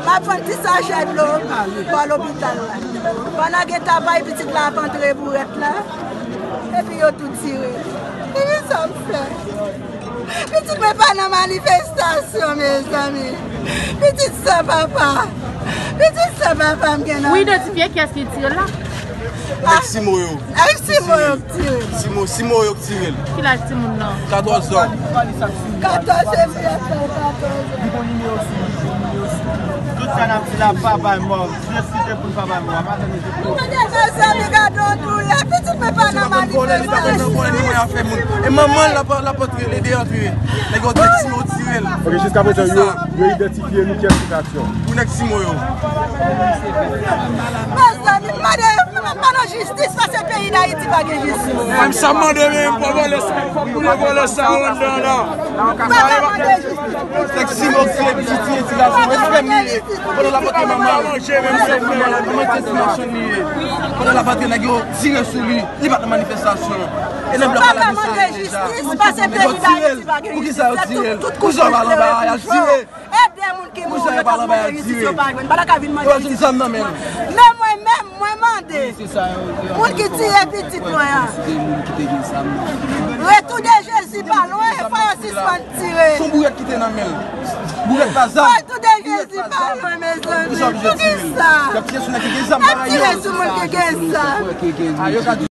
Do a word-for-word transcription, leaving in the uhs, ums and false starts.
M ap vann ti sachè dlo bò lopital la. Pandan gen tapay, pitit la ap antre bourèt la, epi yo tou tire. Epi sa m fè? Pitit mwen pa nan manifestasyon, mezanmi. Pitit san papa. Pitit san papa m gen nan. Ou idantifye kiyès ki tire l la? Nèg Simo yo. Ay, Simo yo k tire. Simo, Simo yo k tire l. Ki laj timoun nan? Katòz zan. Katòz, epi katòz zan. Tout sa n ap di la, papa mò. Mezanmi, gade yon doulè. Pitit mwen pa nan manifestasyon. E manman l ap, l ap antre, l ede antre. Nèg yo di Simo tire l. Ok, jiska prezan, yo, yo idantifye nou kiyès ki fè aksyon? Pou nèg Simo yo. Mezanmi, mande, mande jistis, paske peyi Dayiti pa gen jistis. Mwen, sa m mande menm, pou vòlè sa, pou vòlè sa anndan la. Pa ka mande jistis. Nèg Simo ki tiye ti gason, eksprè m li ye. Pandan l ap antre manman, manman te ti machann li ye. Pandan l ap antre, nèg yo tire sou li. Li pa t nan manifestasyon. E nan blòk la, la gen sa deja. Jistis, paske peyi Dayiti pa gen jistis. Poukisa yo tire l? Poukisa yo pa l anba a, y al tire? Ede moun ki mouri, yo t ap mande jistis, yo pa jwenn. Yo pa jwenn zam nan men l. Men mwen menm, mwen mande. Moun ki tiye pitit mwen an. Retou de Jezi pa lwen, fò yo sispann tire. Se yon bourèt ki te nan men l. Bourèt pa zam. Retou de Jezi pa lwen, mezanmi. Poukisa? Y ap tire sou nèg ki gen zam parèy yo. Y ap tire sou moun ki gen zam.